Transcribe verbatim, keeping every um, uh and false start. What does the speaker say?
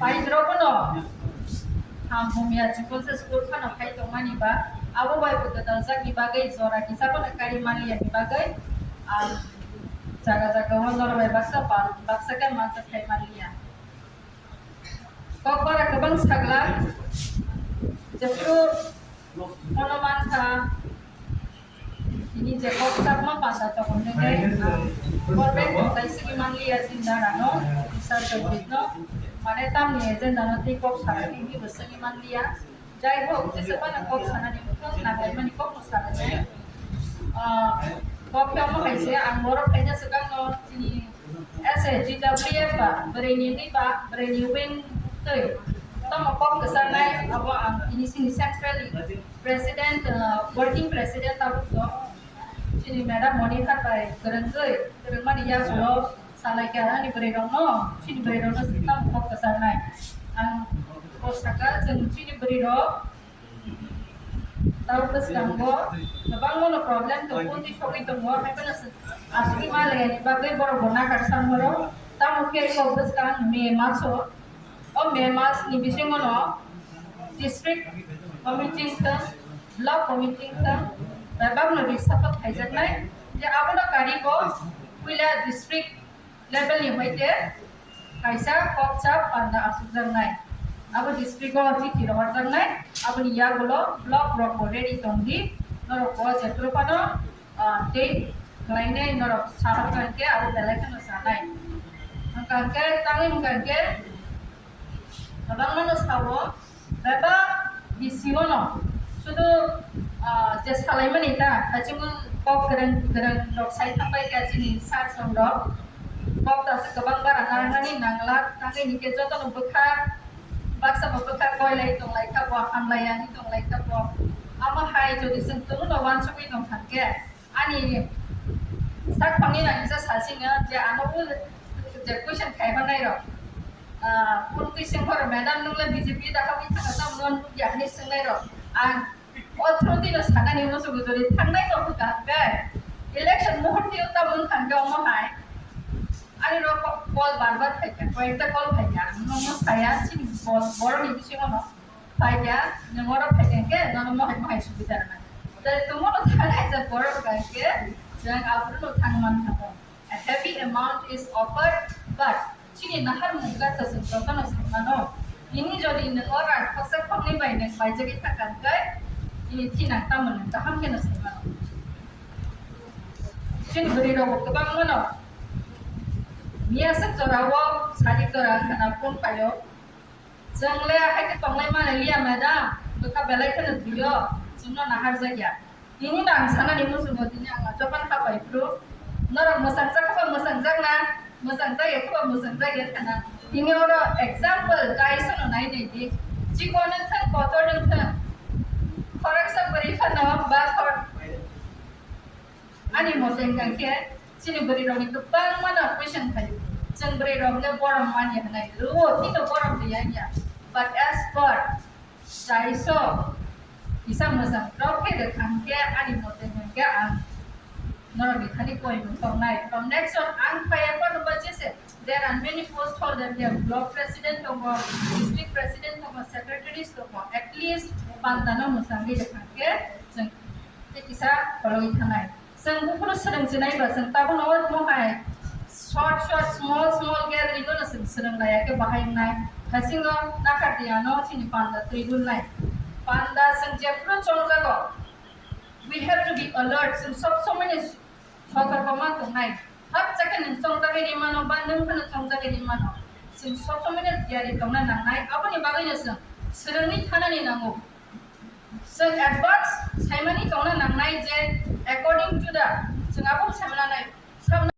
Paidrogono ham humya chikon se school phano phai tongmani ba, abo bai bo kwtal jakni bagwi jora kisa bono kari manliya ni bagwi, ah, jaga jaga o norok bai baksa ba, baksa khe mansa khai manliya. Kokbara kwbang sagla, jephuru mono mankha, tini je kok chapma panda tongmani, ah, korbe kwtai sigi manliya chini dara no, sir Jagdip no, mane tamni agenda no tei kok sanani bo sigi manliya. Jai hok, jesa phano kok sanani mukhang nanglaimani kok no sanani. Ah, kok khe omo hai se, ang borok phaina swkang no chini S A G W F ba, bwrwini hwnwi ba, bwrwini wing twi. Tamo kok kwcharnai, abo ang tini chini central president, ah, working president tabuk no. Chini madam Monika bai kwrwngwi, kwrwngmani yagulo salai kha ani bwrwirokno, chini bwrwirokno tamo kok kwcharnai. Ang kok saka, chwng chini bwrwirok Tamo bwskango kwbangmano problem tong, kuntwi sogwi tongo, haiphano asugwi ma layani bagwi borok bo nakar sanmoro. Tamo khe eko bwskang May maso, o May masni bisingono district committee wngthang, block committee wngthang, bebakno risapha khaijaknai je abono karibo puila district level ni hoite kaisa kokcha panda asukjaknai. Abo district o chithi rohorjaknai, aboni yagulo block rok bo ready tongdi, norok bo jephuru phano, ah, tei khlainai norok saharkha hwnkhe abo belai kheno sanai. Hwnkha hwnkhe tangwi hwnkha hwnkhe kwbangmano sao, bebak B C O no sudu, ah, je salaimani ta, hachimung kok kwrwng kwrwng rok sai thangbai kha chini sir song rok. Kok ta se kwbang bara narwknani nangla, tangwi hinkhe jotono bwkha, baksa bo bwkha koilai tonglai kha bo, hamlai yani tonglai kha bo. Amo hai jodi chwng tongno uansugwi tong kha hwnkhe, ani sak phangni nang kisa sasingya je ano o je question khai hwnai rok. Ah, phone twi seng horo, "Madam, nung le B J P da kha wi thang ka, tamo nung ya?" hwnwi swngnai rok. Ang o through twi no sakani musugo jodi thangnai no hwnkha hwnkhe election muhurti o tamo wng kha hwnkhe omo hai. Ani rok call bar bar phaikha, koyekta call phaikha. Ang nungno saya, chini bor-, boroni bisingo no phaikha, nung oro phaikha hwnkhe nono mohai mohai subida rwnai. Tei tongmo no thangnai je borok bai khe, jeng aphuru no thang man kha. A heavy amount is offered, but chini nahar mungka ta chwng jotono sai mano. Nini jodi nung o rang khoksa khoknwi bai nung paijagwi thangkha hwnkhe, nini thinang tamo nung kaham kheno sai mano. Chini bwrwi rok bo kwbang mano. Miyaswk jora o sadi jora wngkhana phone phaio. Chwng le hai khe tonglai mani liya, madam, bwkha belai kheno thwio, chwngno nahar jakya. Tini no ang sanani muchungo, tini ang jokhon habai phuru, norok mwchang jak khe ba mwchang jak na, mwchang jak ya khe ba mwchang jak ya khana. Tini oro example kaisa no nai nai di, chikon wng thang, kotor wng thang, khoroksa bwrwi phano ba khor-, ani mote hwnkha khe chini bwrwi rokni kwbangma no question phaio. Chwng bwrwi rok le borom manya hwnwi rwo, tino borom rwya ya. But as per Jaiso kisa mwchang rok khe rwkha hwnkhe ani mote hwnkhe ang norokni thani koi mung tongnai. From next on ang phaiya phano ba jese there are many post holder, there block president tongo, district president tongo, secretaries tongo, at least panda no mwchangwi rwkha hwnkhe chwng tei kisa khorogwi thangnai. Chwng buphuru swrwng chinai ba, chwng tabukno omo hai short short, small small gathering-o no chwng swrwng laiya khe bahai wngnai. Haisingo nakar di ano chini panda twi rwlnai. Panda chwng jephuru chongjago, we have to be alert. Chwng sob somoi no sotorko ma tongnai. Hakcha khe nwng chongjagwi ri mano ba nwng phano chongjagwi ri mano. Chwng sob somoi no tiyari tongna nangnai. Aboni bagwino chwng swrwngwi thanani nango. Chwng advance saimani tongna nangnai je according to the, chwng abo saimana nai, sabno